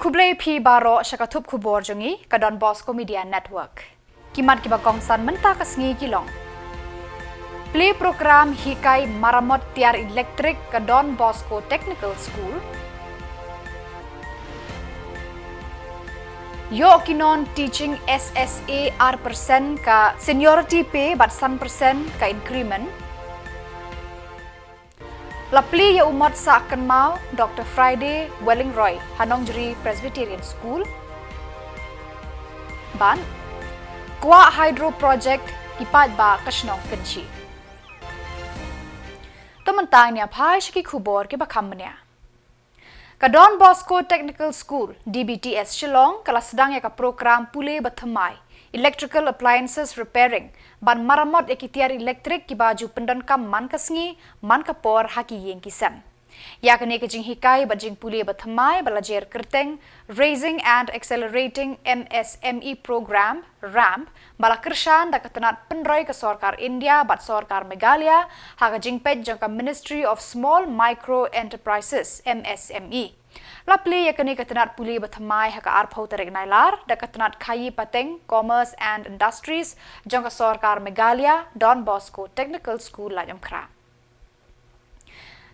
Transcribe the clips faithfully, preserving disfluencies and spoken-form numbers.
Khublei phi baroh sha ka thup khubor jong ngi ka Don Bosco Media Network. Ki mat kiba kongsan mynta ka sngi ki long: Plie program hikai maramot tiar elektrik ka Don Bosco Technical School. Ïoh ki non teaching S S A ar percent ka seniority pay bad san percent ka increment. La plie ïa u mot sah kynmaw Doctor Friday Wellingroy ha Nongjri Presbyterian School. Bad kwah hydro project ki paidbah ka shnong Kynshi. To mynta ngin ïa phai sha ki khubor kiba kham bniah. Ka Don Bosco Technical School, D B T S Shillong, ka la sdang ïa ka program pule ba thymmai, Electrical Appliances Repairing, ban maramot ïa ki tiar elektrik kiba ju pyndonkam man ka sngi, man ka por ha ki ïing ki sem. Ïa kane ka jinghikai bad jingpule ba thymmai ba la jer kyrteng Raising and Accelerating M S M E Program, ramp, ba la kyrshan da ka tnat pynroi ka sorkar India bad sorkar Meghalaya ha ka jingpeit jong ka Ministry of Small Micro Enterprises, M S M E. La plie ïa kane ka tnat pule ba thymmai ha ka arphew tarik Nailar da ka tnat khaïi pateng Commerce and Industries jong ka sorkar Meghalaya, Don Bosco Technical School, Laitumkhrah.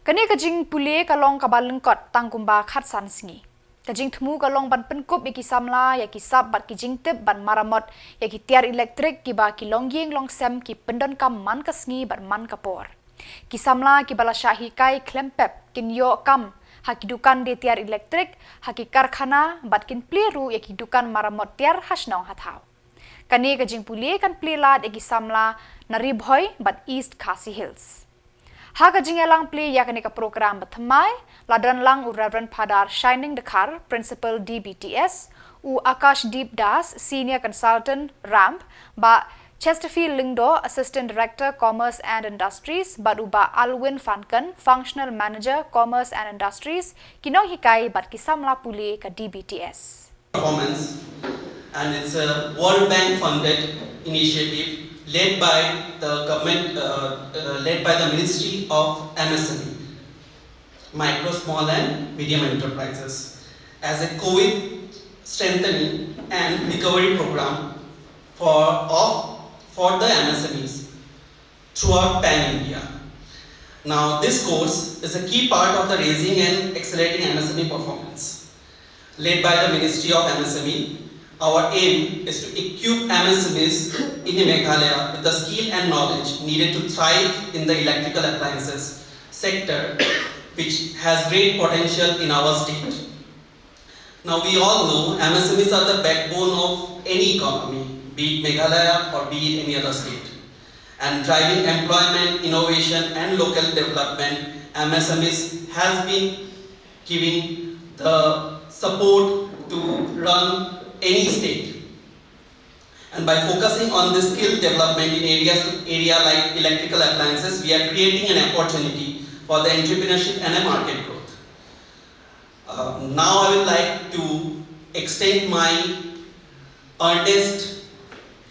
Kane ka jingpule ka long kaba lyngkot tang kumba khatsan sngi. Ka jingthmu ka long ban pynkup ïa ki samla ïa ki sap bad ki jingtip ban maramot ïa ki tiar elektrik kiba ki longïing longsem ki pyndonkam man ka sngi bad man ka por. Ki samla kiba la shah hikai khlem pep kin ïoh kam ha ki dukan die tiar elektrik, ha ki karkhana bad kin plie ruh ïa ki dukan maramot tiar ha shnong ha thaw. Kane ka jingpule kan plie lad ïa ki samla na Ri Bhoi bad East Khasi Hills. Ha ka jingïalang plie ïa kane ka program ba thymmai, la don lang u Reverend Phadar Shining Dkhar, Principal D B T S, u Akash Deep Das, Senior Consultant, ramp, Bah Chesterfield Lyngdoh, Assistant Director, Commerce and Industries, bad u Bah Alwyn Fanken, Functional Manager, Commerce and Industries, ki nonghikai bad ki samla pule ka D B T S. Performance, and it's a World Bank funded initiative led by the government, uh, uh, led by the Ministry of M S M E, Micro, Small and Medium Enterprises, as a COVID strengthening and recovery program for, of, for the M S M Es throughout pan India. Now, this course is a key part of the Raising and Accelerating M S M E Performance, led by the Ministry of M S M E. Our aim is to equip M S M Es in Meghalaya with the skill and knowledge needed to thrive in the electrical appliances sector, which has great potential in our state. Now, we all know M S M Es are the backbone of any economy, be it Meghalaya or be it any other state. And driving employment, innovation, and local development, M S M Es has been giving the support to run any state. And by focusing on this skill development in areas, area like electrical appliances, we are creating an opportunity for the entrepreneurship and a market growth. Uh, now I would like to extend my earnest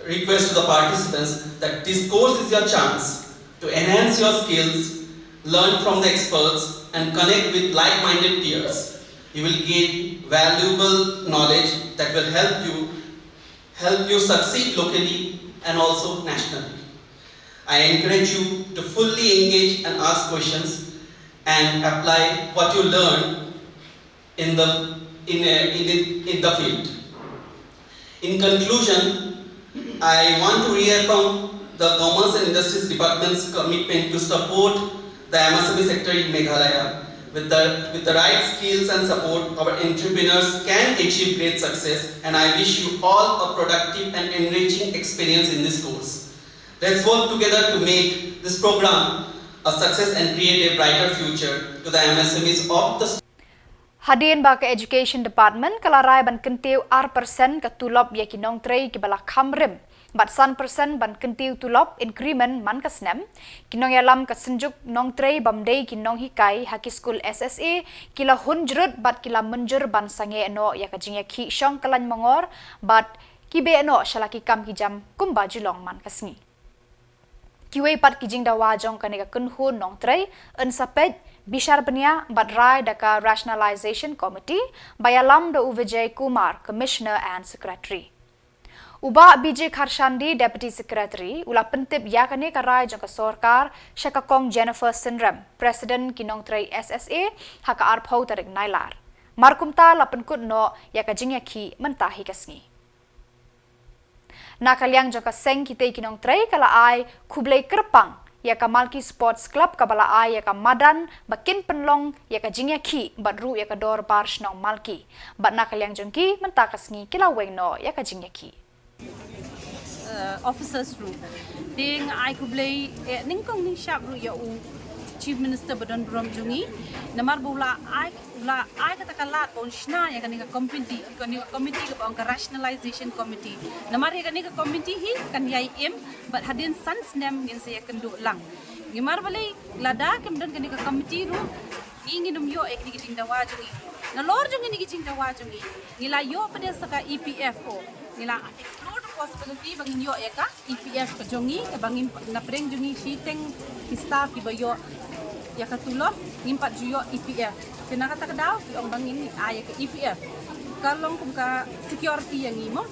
request to the participants that this course is your chance to enhance your skills, learn from the experts, and connect with like-minded peers. You will gain valuable knowledge that will help you, help you succeed locally and also nationally. I encourage you to fully engage and ask questions and apply what you learn in the, in, uh, in, in, in the field. In conclusion, I want to reaffirm the Commerce and Industries Department's commitment to support the M S M E sector in Meghalaya. With the, with the right skills and support, our entrepreneurs can achieve great success, and I wish you all a productive and enriching experience in this course. Let's work together to make this program a success and create a brighter future to the M S M Es of the Hadien ba ka Education Department ka la rai ban kyntiew ar percent ka tulop ïa ki nongtrei kiba la kham rim bad san percent ban kyntiew tulop, increment, man ka snem, ki nongïalam ka Synjuk Nongtrei bym dei ki nonghikai ha ki skul S S A ki la hun jrut bad ki la mynjur ban sangeh noh ïa ka jingïakhih shong kyllain mongor bad ki beh noh sha la ki kam ki jam kumba ju long man ka sngi. Kiwei pat ki jingdawa jong kane ka kynhun nongtrei yn sa peit bishar bniah bad rai da ka Rationalization Committee ba ïalam da u Vijay Kumar, Commissioner and Secretary. U Bah B J Kharshandi, Deputy Secretary, u la pyntip ïa kane ka rai jong ka sorkar sha ka Kong Jennifer Synrem, President ki nongtrei S S A, ha ka arphew tarik Nailar. Mar kumta la pynkut noh ïa ka jingïakhih mynta hi ka sngi. Na ka liang jong ka seng kitei ki nongtrei ka la ai khublei kyrpang ïa ka Malki Sports Club kaba la ai ïa ka madan ba kin pynlong ïa ka jingïakhih bad ruh ïa ka dorbar shnong Malki. Bad na ka liang jong ki mynta ka sngi ki la weng noh ïa ka jingïakhih. Uh, officers ruh. Te nga ai khublei eh, nyngkong nyngshap ruh ïa u Chief Minister ba don burom jong ngi. Namar ba u la ai u la ai kata ka lad ba un shna ïa kane ka committee, kane ka committee kaba ong ka Rationalization Committee. Namar ïa kane ka committee hi kan ïai im bad hadien san snem ngin sa ïakynduh lang. Namar balei lada kim don kane ka committee ruh ngi ngin ym ïoh ïa kine ki jingdawa jong ngi. Nalor jong kine ki jingdawa jong ngi ngi la ïoh pat de sa ka E P F O. Ngi la explore the possibility ba ngin ïoh ïa ka E P F ka jong ngi, kaba ngim na pdeng jong ngi shiteng ki staff kiba ïoh ïa ka tulop, ngim pat ju ïoh E P F. Te na kata ka daw ki ong ba ngin ai ïa ka E P F. Ka long kum ka security ïa ngi mo.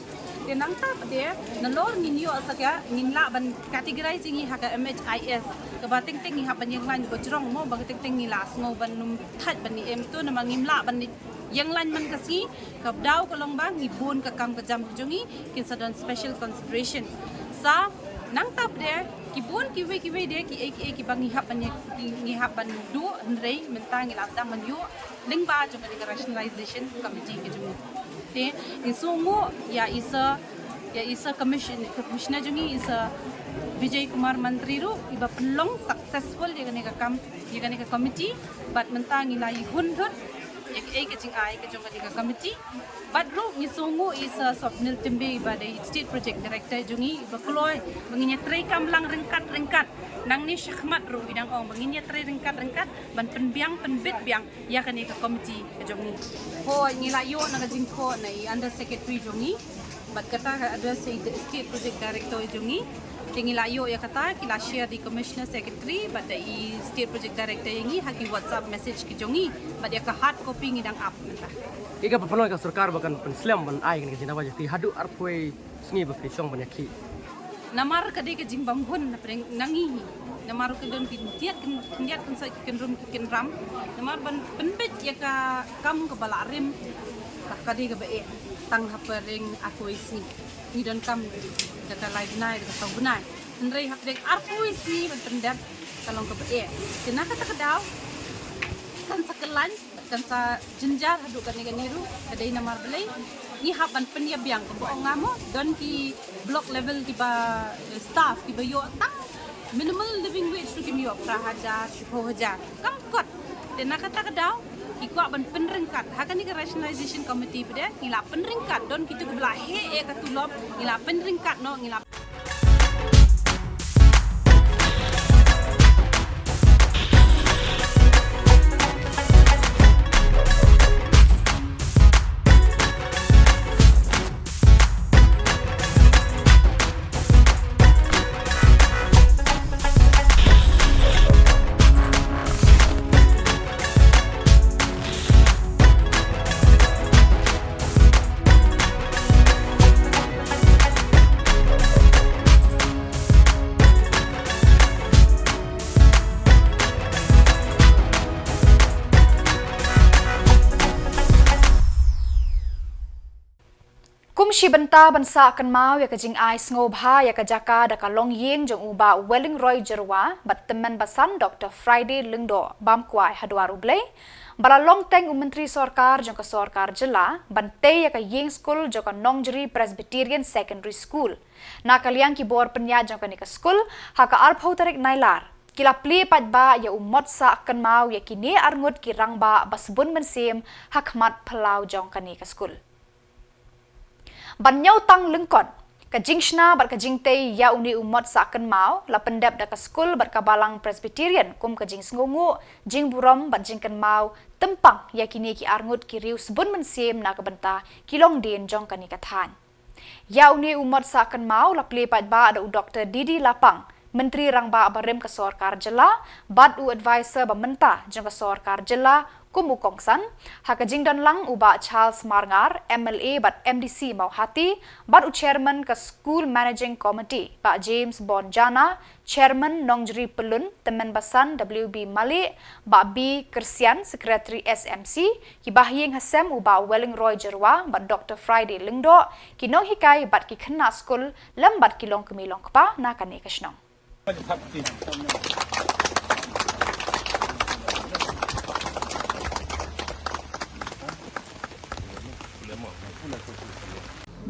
Te nangta pat de nalor ngin ïoh sa ka ngin lah ban categorize ïa ngi ha ka M H I S. Kaba teng teng ngi hap ban ïeng lain ba jrong mo, ba teng teng ngi la sngew ban ym thait ban ïeng to namar ngim lah ban ïeng lain man ka sngi. Ka daw ka long ba ngi bun ka kam ka jam ka jong ngi kin sa don special consideration. Sa nangta pat de ki bun kiwei kiwei de kiei kiei kiba ngi hap ban ïa- ngi hap ban duh hynrei mynta ngi la sdang ban ïoh lyngba jong ka Rationalization Committee ka jong ngi. Te ngi sngewnguh ïa i Sir ïa i Sir Commission- Commissioner jong ngi i Sir Vijay Kumar Mantri ruh iba pynlong successful ïa kane ka kam ïa kane ka committee. Bad mynta ngi la ïa hun thut ïa kaei ka jingai ka jong kane ka committee. Bad ruh ngi sngewnguh i Sir Swapnil Timbe iba dei State Project Director jong ngi iba kloi ba ngin ïa treikam lang ryngkat ryngkat. Nangne shakhmat ruh i dang ong ba ngin ïa trei ryngkat ryngkat ban pynbiang pynbit biang ïa kane ka committee ka jong ngi. Hooid ngi la ïoh na ka jingthoh na i Under Secretary jong ngi bad kata ka address i State Project Director jong ngi. Te ngi la ïoh ïa kata ki la share da i Commissioner Secretary bad da i State Project Director ïa ngi ha ki WhatsApp message ki jong ngi bad ïa ka hard copy ngi dang ap mynta. Ïa kaba pynlong ïa ka sorkar ba kan pynslem ban ai kane ka jingdawa jong phi haduh arphew sngi ba phi shong ban ïakhih. Namar ka dei ka jingbanghun na pdeng na ngi hi. Namar ka don ki khyndiat khyndiat khynsoit ki kynrum ki kynram. Namar ban pynbeit ïa ka kam kaba la rim. Ka dei kaba eh tang ha pdeng arphew sngi. Ngi donkam da ka lai bnai da ka saw bnai. Hynrei ha pdeng arphew sngi ban pyndep ka long kaba eh. Te na kata ka daw kan sa khlaiñ kan sa jynjar haduh kane kane ruh ka dei namar balei ngi hap ban pynïabiang kumba ong nga mo don ki block level kiba staff kiba ïoh tang minimal living wage ruh kim ïoh phra hajar shiphew hajar kam kot. Te na kata ka daw ngi kwah ban pynryngkat ha kane ka Rationalization Committee pat de ngi la pynryngkat don kitu kiba la heh eh ka tulop ngi la pynryngkat noh ngi la Kum shi bynta ban sah kynmaw ïa ka jingai sngewbha ïa ka jaka da ka longïing jong u Bah Wellingroy Jyrwa bad tymmen basan Doctor Friday Lyngdoh bam kwai ha dwar U Blei ba la long teng u Myntri Sorkar jong ka Sorkar Jylla ban tei ïa ka ïing skul jong ka Nongjri Presbyterian Secondary School. Na ka liang ki bor pynïaid jong kane ka skul ha ka arphew tarik Nailar ki la plie paidbah ïa u mot sah kynmaw ïa kine arngut ki rangbah ba sbun mynsiem ha khmat phyllaw jong kane ka skul. Ban ñiewtang lyngkot ka jingshna bad ka jingtei ïa une u mot sah kynmaw la pyndep da ka skul bad ka Balang Presbyterian kum ka jingsngewnguh, jingburom bad jingkynmaw tympang ïa kine ki arngut ki riew sbun mynsiem na ka bynta ki longdien jong kane ka thaiñ. Ïa une u mot sah kynmaw la plie paidbah da u Doctor D D Lapang, Myntri Rangbah barim ka sorkar jylla bad u advisor ba mynta jong ka sorkar jylla kum u kongsan, ha ka jingdon lang u Bah Charles Marngar, M L A bad M D C Mawhati, bad u chairman ka School Managing Committee, Bah James Bonjana, chairman Nongjri Pyllun, tymmen basan W B Malik, Bah B Kyrsian, secretary S M C, ki bahaïing hasem u Bah Wellingroy Jyrwa bad Doctor Friday Lyngdoh, ki nonghikai bad ki khynnah skul lem bad ki longkmie longkpa na kane ka shnong.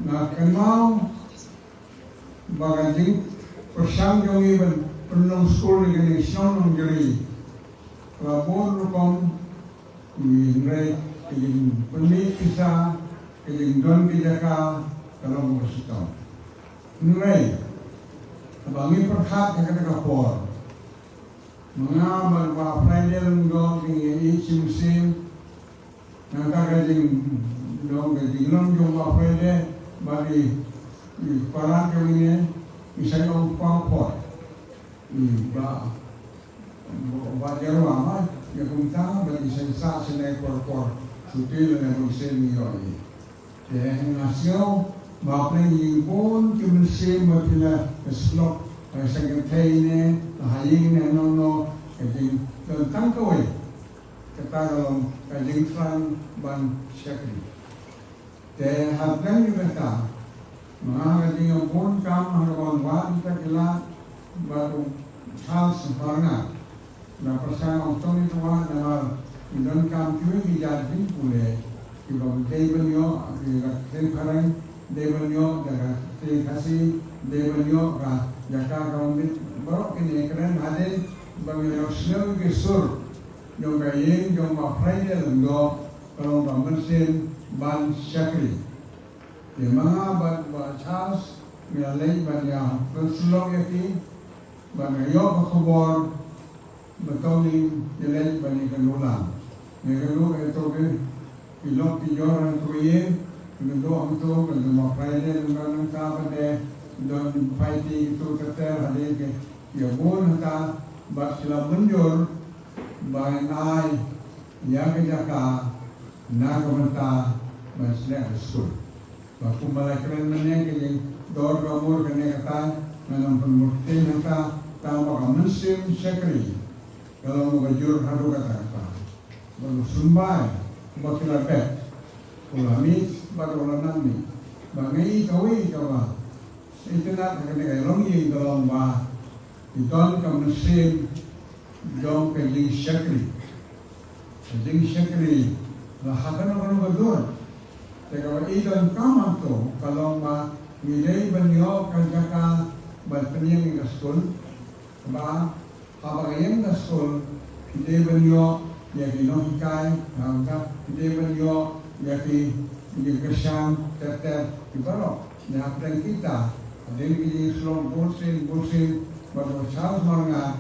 Nga kynmaw ba ka jingpyrshang jong ngi ban pynlong skul ïa kane ka shnong Nongjri ka la bun rukom, hynrei ka jingpynmih pisa, ka jingdon ka jaka ka long kaba shitom. Hynrei haba ngi pyrkhat ha kata ka por, ma nga bad Bah Friday Lyngdoh ngi ïeit shi mynsiem. Nangta ka jingdon, ka jinglong jong Bah Friday bad i, i para jong ngi, i Saiñ Ong Pangphor, i Bah, Bah Jyrwa, ma ïa kumta bad i Saiñ Sah, Saiñ Nai por por, shuti lane bun sien ngi ïoh ïa i. Te nga sngew ba pynlong ïa bun ki mynsiem ba phi la shlok, eh, sha kynthei ne, la ha ïing ne, no no, ka jingdon tang kawei, kata ka long ka jingthrang ban shakri. Te hapdeng jong kata, ma nga ka jingïabun kam ha kaba wan wad ïa kita ki lad bad u Charles Marngar. Nga pyrshang ong to ngi to wad namar ngi donkam kiwei ki jait jingpule kiba dei ban ïoh, ki jait jingphareng, dei ban ïoh da ka ktien Khasi, dei ban ïoh ka jaka kaba mih, baroh kine kren hadien ba ngi ïohsngew ïa ki sur jong ka ïing jong Bah Friday Lyngdoh ka long ka mynsiem ban shakri. Te ma nga bad Bah Charles ngi la leit ban ïa pynslok ïa ki, bad nga ïoh ka khubor ba to ngin ïa leit ban ïakynduh lang. Ngi ïakynduh ïa to ki, ki lok ki jor hangto ïa, ïakynduh hangto, ka jong Bah Friday Lyngdoh nangta ba dei don Bah Friday ïa to ter ter hadien ki ïabun hangta, bad ki la mynjur ba ngin ai ïa ka jaka na ka bynta ban sdang ka skul. Ba kumba la kren mynne, ka jingdor ka mur kane ka thaiñ, ngan ym pynmur kti hangta, tang ba ka mynsiem shakri ka long kaba jur haduh katta katta. Ba u symbai ba ki la bet, u la mih bad u la nang mih. Ba ngi kawei kaba itynnad ha kane ka longïing ka long ba i don ka mynsiem jong ka jingshakri. Ka jingshakri la ha kano kano ka dur. Te kaba i donkam hangto ka long ba ngi dei ban ïoh ka jaka ban pynïeng ïa ka skul. Kaba haba ka ïeng ka skul, phi dei ban ïoh ïa ki nonghikai, haba phi dei ban ïoh ïa ki, ïa ki kyrshan ter ter ki baroh. Ïa hapdeng kita, hadien ki jingshlur bun sien bun sien bad u Charles Marngar,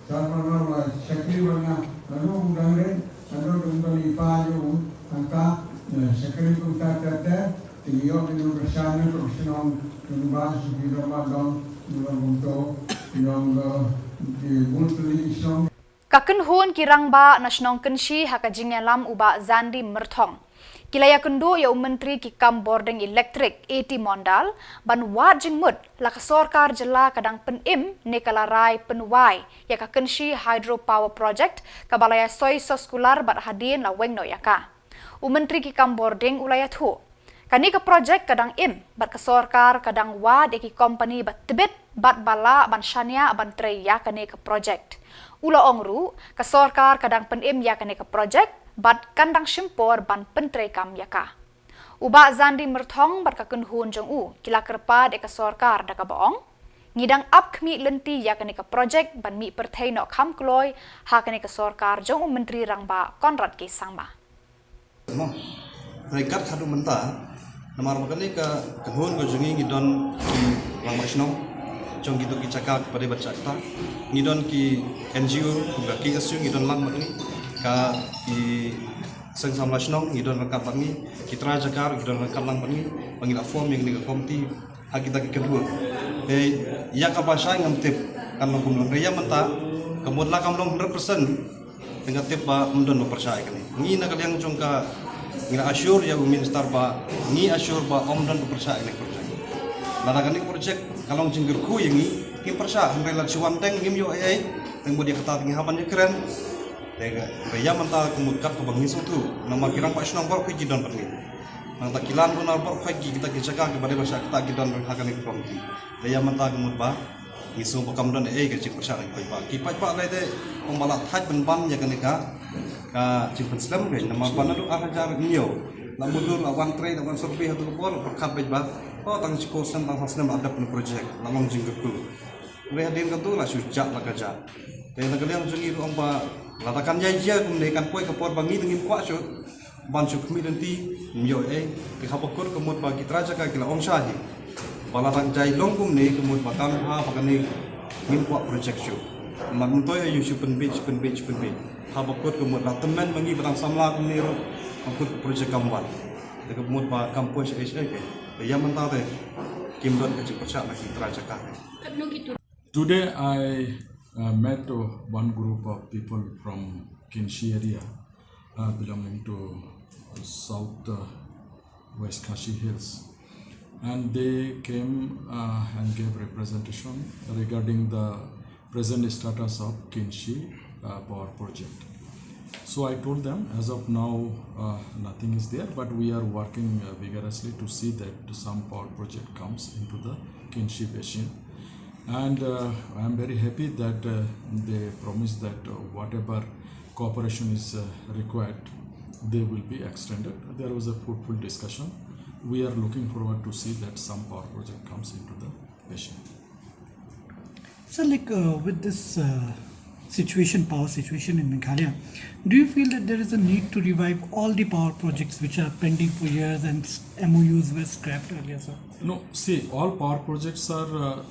Charles Marngar u la shakri bad nga, nga dang rit, nga dang don i pa jong u hangta, eh, shakri kumta ter ter, te ngi ïoh ki nongkyrshan na ka shnong, ki nongbah sha ki rangbah dong, ki long kumto, ki long, eh, ki bun tylli ki shnong. Ka kynhun ki rangbah na shnong Kynshi ha ka jingïalam u Bah Zandi Myrthong, ki la ïakynduh ïa u Myntri ki kam bording elektrik A T Mondal ban wad jingmut la ka sorkar jylla ka dang pynim ne ka la rai pynwai ïa ka Kynshi Hydro Power Project kaba la ïasoi soskular bad hadien la weng noh ïa ka. U Myntri ki kam bording u la ïathuh, kane ka projek ka dang im bad ka sorkar ka dang wad ïa ki kompani ba tbit bad ba lah ban shaniah ban trei ïa kane ka projek. U la ong ruh, ka sorkar ka dang pynim ïa kane ka projek bad kan dang shim por ban pyntreikam ïa ka. U Bah Zandi Myrthong bad ka kynhun jong u ki la kyrpad ïa ka sorkar da kaba ong, ngi dang ap khmih lynti ïa kane ka projek ban mih pyrthei noh kham kloi ha kane ka sorkar jong u Myntri Rangbah Conrad K Sangma. Mo, ryngkat haduh mynta, namar ba kane ka kynhun ka jong ngi, ngi don ki rangbah shnong jong kito ki jaka kiba dei ban shah kata. Ngi don ki N G O, kum ka K S U, ngi don lang bad ngi, ka ki seng samla shnong ngi don ryngkat bad ngi, ki trai jaka ngi don ryngkat lang bad ngi, ba ngi la form ïa kane ka komiti Ha kita ki kynhun. Te ïa kaba shai ngam tip kan long kumno. Hynrei ïa mynta ka mut la kam long hundred percent. Te nga tip ba ym don ba pyrshah ïa kane. Ngi na ka liang jong ka, ngi la assure ïa u minister ba ngi assure ba ym don ba pyrshah ïa kane ka project. Lada kane ka project ka long jingkyrkhu ïa ngi, ngim pyrshah, hynrei lada shu wan teng ngim ïoh ei ei. Te mut ïa kata te ngi hap ban ïakren. Te ka, hynrei ïa mynta ka mut kat kaba ngi sngewthuh, namar ki rangbah shnong baroh ki don bad ngi. Nangta ki landowner baroh ki, kita ki jaka kiba dei ban shah kata ki don ha kane ka komiti. Te ïa mynta ka mut ba ngi sngew ba kam don ei ka jingpyrshah na ki paidbah. Ki paidbah lei te ong ba la thait ban ban ïa kane ka, ka jingpynslem, namar ba naduh ar hajar hynñiew la mudui, la wan trei, la wan survey haduh ka por, la pyrkhat beit ba, oh, tang shiphew snem, tang saw snem la dep na project, la long jingkyrkhu. Hynrei hadien katto la shu jah la ka jah. Te na ka liang jong ngi ruh ong ba lada kan ïai jia kumne kan poi ka por ba ngi te ngim kwah shuh ban shu khmih lynti, ngim ïoh ei. Te haba kut ka mut ba ki trai jaka ki la ong shai hi ba lada kan jai long kumne ka mut ba kan ha ba kane ngim kwah project shuh. Mat myntoi aïu shu pynbeit, shu pynbeit, shu pynbeit. Haba kut ka mut la tymmen ma ngi ba dang samla kumne ruh, ka kut ka project kam wan. Te ka mut ba kam poi sha ei sha ei. Te ïa mynta te kim don ka jingpyrshah na ki trai jaka. Today I uh, met uh, one group of people from Kynshi area, uh, belonging to South uh, West Khasi Hills, and they came uh, and gave representation regarding the present status of Kynshi uh, power project. So I told them, as of now, uh, nothing is there, but we are working uh, vigorously to see that some power project comes into the Kynshi basin. And uh, I am very happy that uh, they promised that uh, whatever cooperation is uh, required, they will be extended. There was a fruitful discussion. We are looking forward to see that some power project comes into the basin. So, like uh, with this uh, situation, power situation in Meghalaya, do you feel that there is a need to revive all the power projects which are pending for years and s- M O Us were scrapped earlier, sir? No, see, all power projects are uh,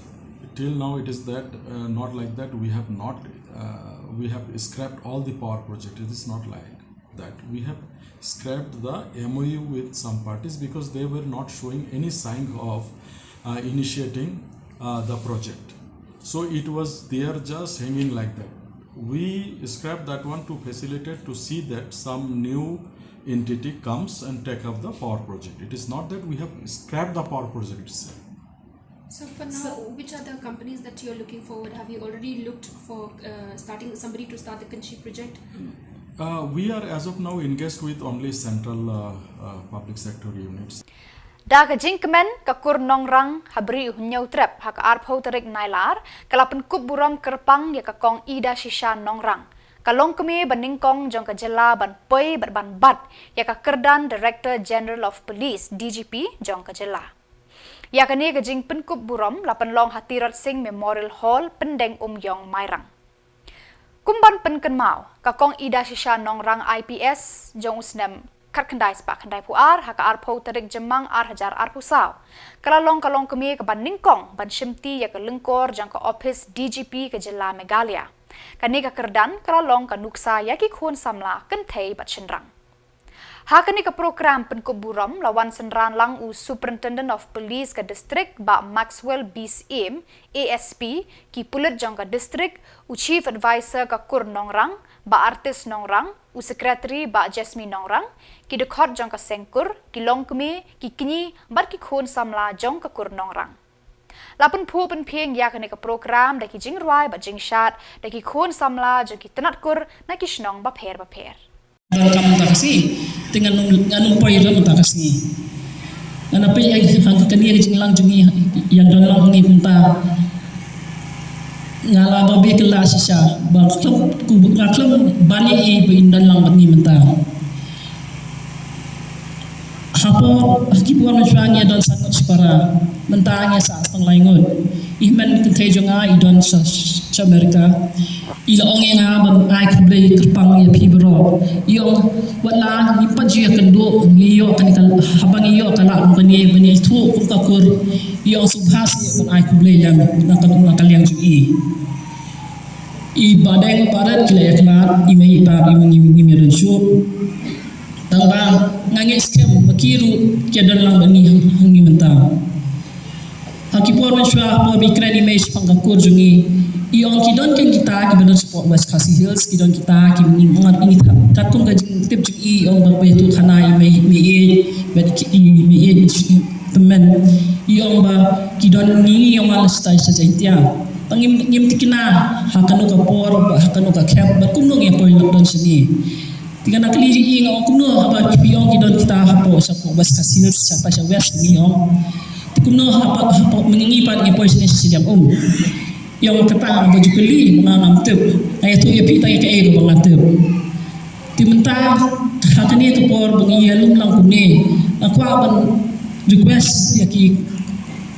till now. It is that uh, not like that. We have not. Uh, we have scrapped all the power project. It is not like that. We have scrapped the M O U with some parties because they were not showing any sign of uh, initiating uh, the project. So it was there just hanging like that. We scrapped that one to facilitate to see that some new entity comes and take up the power project. It is not that we have scrapped the power project itself. So for now, which are the companies that you're looking forward? Have you already looked for uh, starting somebody to start the Kynshi project? Uh, we are as of now engaged with only central uh, uh, public sector units. Da ka jingkmen, ka kur Nongrang ha Bri u Hynñiewtrep ha ka arphew tarik Nailar ka la pynkup burom kyrpang ïa ka Kong Idashisha Nongrang, ka longkmie ba nyngkong jong ka jylla ban poi bad ban bat ïa ka kyrdan Director General of Police, D G P, jong ka jylla. Ïa kane ka jingpynkup burom la pynlong ha Tirot Sing Memorial Hall, Pyndeng Umïong, Mairang. Kum ban pynkynmaw, ka Kong Idashisha Nongrang I P S jong u snem khatkhyndai spah khyndaiphew ar ha ka arphew tarik Jymmang ar hajar arphew saw ka la long ka longkmie kaba nyngkong ban shimti ïa ka lyngkor jong ka ophis D G P ka jylla Meghalaya. Kane ka kyrdan ka la long ka nuksa ïa ki khun samla kynthei bad shynrang. Ha kane ka prokram pynkup burom la wan synran lang u Superintendent of Police ka district, Bah Maxwell B Syiem, A S P, ki pulit jong ka district, u Chief Adviser ka kur Nongrang, Bah Artis Nongrang, u Secretary, Bah Jasmine Nongrang, ki dkhot jong ka seng kur, ki longkmie, ki kñi bad ki khun samla jong ka kur Nongrang. La pynphuh pynphieng ïa kane ka prokram da ki jingrwai bad jingshad da ki khun samla jong ki tnat kur na ki shnong bapher bapher. Donkam mynta ka sngi, te ngan ym, ngan ym poi ruh mynta ka sngi. Ngan ym poi ïa kane ka jinglang jong ngi, ïa don lang ngi mynta. Nga la ba beh kylla shisha ba khlem, ku nga khlem ban ïa i ba in don lang bad ngi mynta. Hapoh ha ki por mynshuwa ngi ïa don san ngut shipara, mynta ngi ïa sah tang lai ngut. I hynmen kynthei jong nga i don sha, sha America. I la ong ïa nga ban ai khublei kyrpang ïa phi baroh. I ong wat la ngim pat ju ïakynduh, ngi ïoh kane ka, haba ngi ïoh ka lad kane ban ïathuh kum ka kur. I ong sngewbha seh ban ai khublei lem na ka, na ka liang jong i. I Bah Deng Bah Rit ki la ïakhlad, i mei i pa i mei ngim, ngim ïadon shuh. Tang ba nga ngeit skhem ba ki ruh ki ïadon lang bad ngi ha, ha ngi mynta. Ki por mynshuwa por ba i kren i mei shaphang ka kur jong i, i ong ki don ken kita kiba don shapoh West Khasi Hills, ki don kita ki ngi ngat ngi tha katkum ka jingtip jong i, i ong ba ba ïathuh khana i mei mei i ba ki i mei i tymmen, i ong ba ki don ngi i ong ala stai sa Jaintia. Tang ngim ngim tikna ha kano ka por ba ha kano ka khep ba kumno ngi poi lok don shini. Te nga kylli ïa i nga ong kumno haba ki ong ki don kita hapoh shapoh West Khasi Hills shapoh sha West ngi ong. Te kumno hapoh hapoh mynta ngi pat ngi poi shane sha Shiliang Um. I ong kata ba ju kylli ba nga ngam tip. Nga ïathuh ïa phi tang ïa kaei ba nga tip. Te mynta ha kane ka por ba ngi ïalum lang kumne, nga kwah ban request ïa ki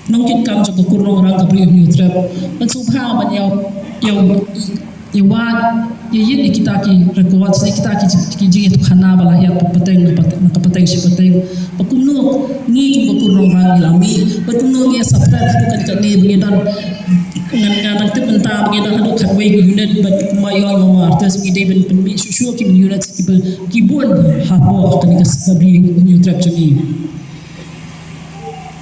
nongkitkam jong ka kur nongrang ka Bri u Hynñiewtrep ban sngewbha ban ïa ïa ïa wad ïa ïit ïa kita ki records, ïa kita ki ki jingïathuhkhana ba la ïa pateng na pat- na ka pateng shi pateng. Ba kumno ngi kum ka kur nongrang ngi la mih, ba kumno ngi ïa spread haduh kane kane ba ngi don ngan ngan dang tip mynta ba ngi don haduh khatwei ki unit, ba kumba ïa ong i Mama Artes ngi dei ban pynmih shuh shuh ki unit ki ba ki bun hapoh kane ka Bri u Hynñiewtrep jong ngi.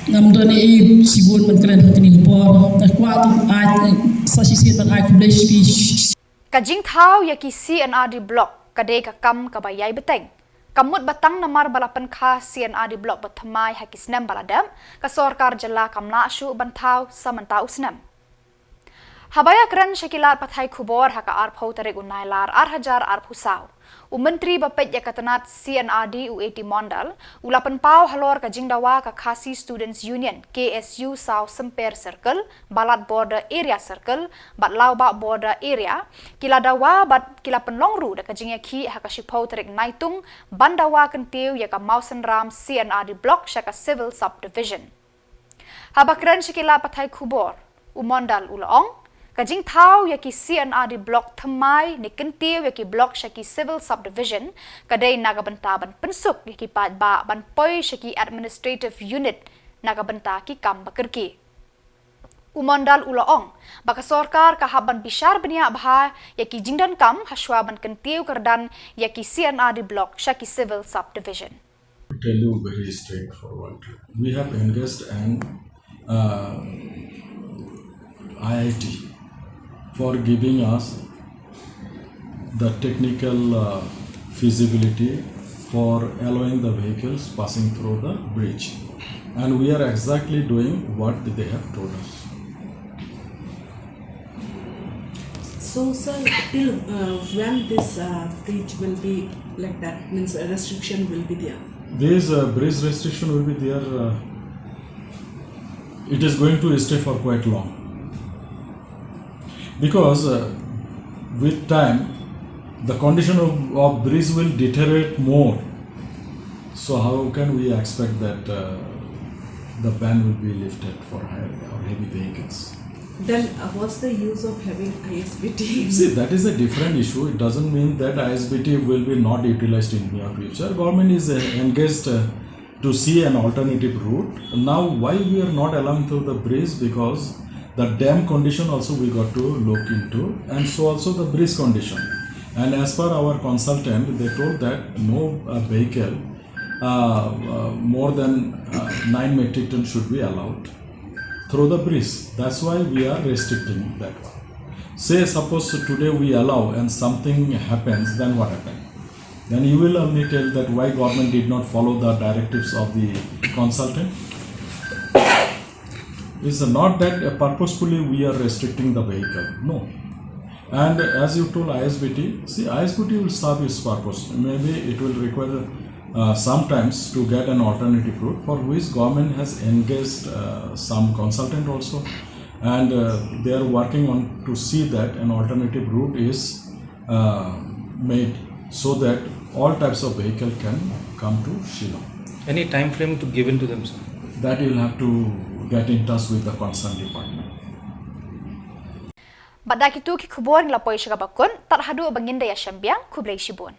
Ngam don ei shibun ban kren ha kane ka por. Nga kwah tu ai sa shisien ban ai khublei shibun. Ka jingthaw ïa ki C and R D block ka dei ka kam kaba ïai bteng. Ka mut ba tang namar ba la pynkha C and R D block ba thymmai ha ki snem ba la dep, ka sorkar jylla kam lah shuh ban thaw sa mynta u snem. Haba ïakren sha ki lad pathai khubor ha ka arphew tarik u Nailar ar hajar arphew saw, u Myntri ba peit ïa ka tnat C and R D u A T Mondal u la pynpaw halor ka jingdawa ka Khasi Students Union, K S U, Saw Symper Circle, Balat Border Area Circle bad Lawbah Border Area ki la dawa bad ki la pynlong ruh da ka jingïakhih ha ka shiphew tarik Naitung ban dawa kyntiew ïa ka Mawsynram C and R D block sha ka Civil Subdivision. Haba kren sha ki lad pathai khubor, u Mondal u la ong, ka jingthaw ïa ki C and R D block thymmai ne kyntiew ïa ki block sha ki Civil Subdivision ka dei na ka bynta ban pynsuk ïa ki paidbah ban poi sha ki administrative unit na ka bynta ki kam ba kyrkieh. U Mondal u la ong ba ka sorkar ka hap ban bishar bniah bha ïa ki jingdonkam hashwa ban kyntiew kyrdan ïa ki C and R D block sha ki Civil Subdivision. To tell you very straightforward, we have engaged an uh, I I T for giving us the technical uh, feasibility for allowing the vehicles passing through the bridge, and we are exactly doing what they have told us. So, sir, till uh, when this uh, bridge will be like that, means a restriction will be there? This uh, bridge restriction will be there. Uh, it is going to stay for quite long because uh, with time, the condition of, of bridge will deteriorate more. So how can we expect that uh, the ban will be lifted for high or heavy vehicles? Then uh, what's the use of having I S B T? See, that is a different issue. It doesn't mean that I S B T will be not utilized in near future. Government is uh, engaged uh, to see an alternative route. Now, why we are not allowing through the bridge? Because the dam condition also we got to look into, and so also the bridge condition. And as per our consultant, they told that no uh, vehicle uh, uh, more than uh, nine metric ton should be allowed through the bridge. That's why we are restricting that one. Say, suppose today we allow and something happens, then what happens? Then you will only tell that why government did not follow the directives of the consultant. It's not that uh, purposefully we are restricting the vehicle. No. And as you told I S B T, see, I S B T will serve its purpose. Maybe it will require uh, sometimes to get an alternative route, for which government has engaged uh, some consultant also, and uh, they are working on to see that an alternative route is uh, made so that all types of vehicle can come to Shillong. Any time frame to given to them, sir? That you'll have to get in touch with the concerned department. Bad da kitu ki khubor ngi la poi sha kaba kut, tad haduh ba ngin da ïashem biang, khublei shibun.